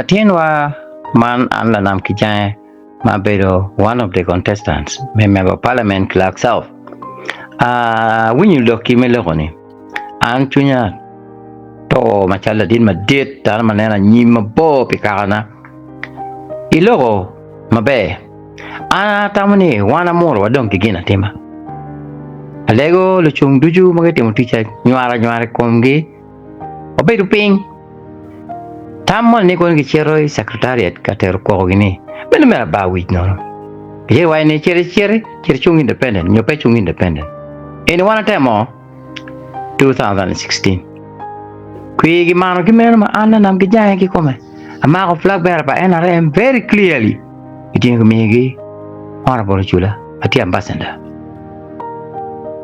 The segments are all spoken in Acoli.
Latinwa man an lanam ki jange ma abedo one of the contestants me member of parliament Clark South. Awinyo lokki me loko ni an cwinya to macalo ladit madit dano ma neno anyim mabor pi kakana. Iloko maber. An atamo ni wan amuru wadong ki gin atima. Alego lucung ducu ma gitimo tic anywar anywar i komgi wabedo piny. Tam moni ni kono gicito i secretariat ka tero kokogi ni meno mere bar wic nono. Gicito giwaco ni cit iciti, cit icung independent nyo pe icung independent. Eni wan atemo 2016. Kwir gimano ki meno ma an lanam ki jange kikome. Amako flag bearer pa NRM very clearly. Gitingo gimiyogi Honorable Ocula ma tye ambassador.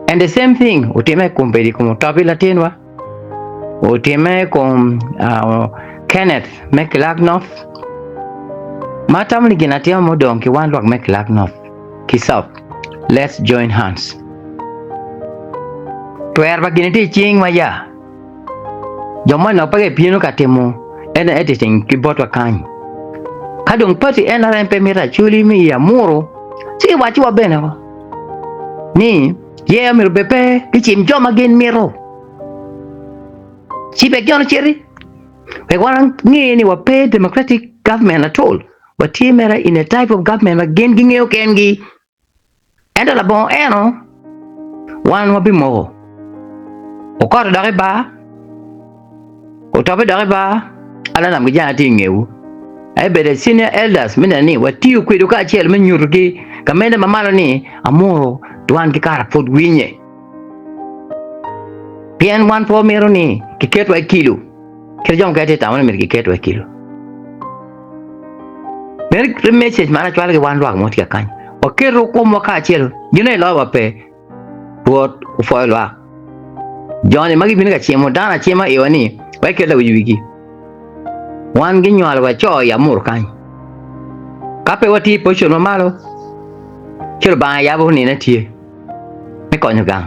And the same thing otimme i kom bedo i kom otopi latinwa. Otimme i kom Kenneth me Kilak North. Ma atamo ni gin atima mudong ki wan lwak me Kilak North ki South, let's join hands. Twero pa gini tye i cing wa ya. Jo moni dok pe gibino ka timo en editing ki botwa kany. Ka dong party NRM pe mito acholi me i Amuru, ci giwacciwa bene ni yer myero obed pe gicim jo ma gin mito. Ci wek jo ociti, wek wan wange ni wape democratic government at all, watye mere in a type of government ma gin gingeyo kengi. Ento labongo eno, wan wabimoko. Okoto dok i bar, otope dok i bar, alanam ki janga tye i ngewu. Aye bedo senior elders me neno ni watiyo kwedwu kacel me nyuto ki gamente ma malo ni amuru dwan ki kara pud winye. Pien wan pe wamito ni kiketwa i kilo, kit jo mukene tye ka tamo ni myero kiketwa i kilo. Meno message man acwalo ki wan lwak mo tye ka kany. Waketo komwa kacel, gin aye loyowa pe. Rwot opwoyo lwak. Joni ma gibino ka cimo dano acima iwa ni wek ket lawic i wigi. Wan ginywalo wa co i amuru kany. Ka pe watye i position ma malo, ci Lubanga yabo nine tye me konyo gang.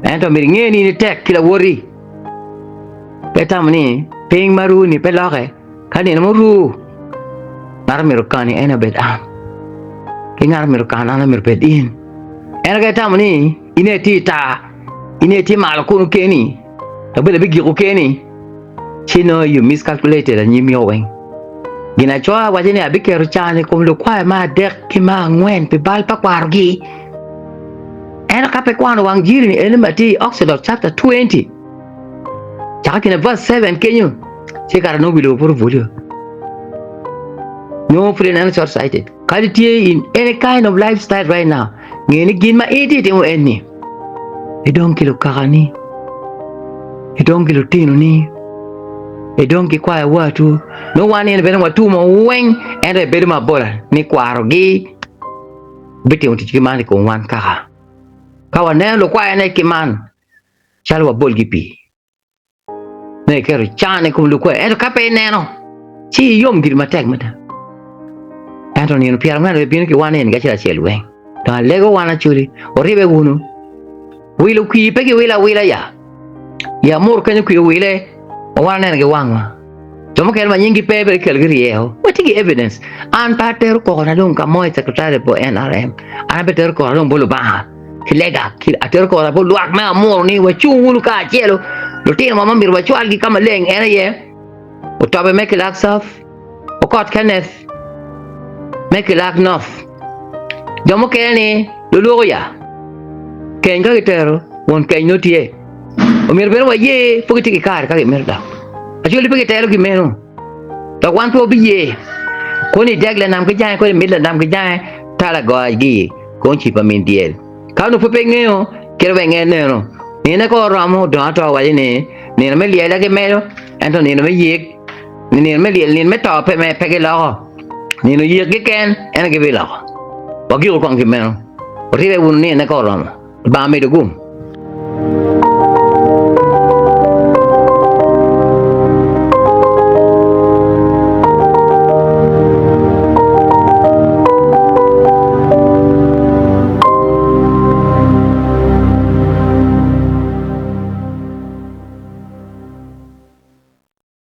Ento myero inge ni in itek ki lawoti. Pe itamo ni piny ma ru-ni pe loke. Ka nino mo ru, ngat myero okani en obed an, ki ngat myero okan an myero obed in. Ento ka itamo ni in aye itye i tar, in aye itye malo kunu keni, dok bene ibigiko keni, ci nongo you miscalculated anyimio weng. Ginacoya waco ni abiketo can i kom lukwayo me adek ki me angwen pi bal pa kwarogi. Ento ka pe kwano wang jiri ni eno ma tye i Exodus chapter 20, Caka kine verse 7 kenyo ci kare nongo wi lobo pud obwolio. Nongo pud ineno short sighted. Kadi tye in any kind of lifestyle right now, nge ni gin ma in itye timo en ni idong ki lukakani, idong ki lutinoni, idong ki kwayo watu. Nongo wan nino bene watumo weng ento ibedo ma abola ni kwarogi bitimo tic ki man i kom wan kaka. Ka waneno lukwayone ki man, calo wabolgi pii me iketo can i kom lukwe. Ento ka pe ineno, ci iyom giri matek mada. Ento nino pyerangwen obibino ki wan eni ki acel acel weng. Dong alego wan acoli, wuribe wunu. Wilo kwir pe giwilo awila ya. I amuru kenyo kwir owile, ma wan waneno ki wangwa. Jo mukene ma nyinggi pe bene kikelogi ryeko. Watye ki evidence. An pe atero kokona dong ka mo i secretariat pa NRM. An abitero kokona dong bot Lubanga. ki lega ki atero kora bot lwak me amuru ni wacung wunu kacelo lutino wa ma myero wacwalgi ka maleng en aye otobe me Kilak South, Okot Kenneth me Kilak North. Jo mukene ni lulwoko ya keny ka gitero won keny nongo tye omyero bene waye pud gitye ki kare ka gimito dok acwali pe gitelo ki meno dok wan pe wabiye koni ideg lanam ki jange koni imit lanam ki jange tala goyagi Kong ci pa min dyel. Ka onongo pud pe ingeyo, kit wek inge neno. Nine ka oromo, dongo ato waco ni, nino me lyel aye gimedo, ento nino me yik, nino me lyel, nino me to pe, pe giloko. Nino yik keken en aye gibiloko. Wagiko kong ki meno. Wuribe wunu nine ka oromo. Lubanga medo gum.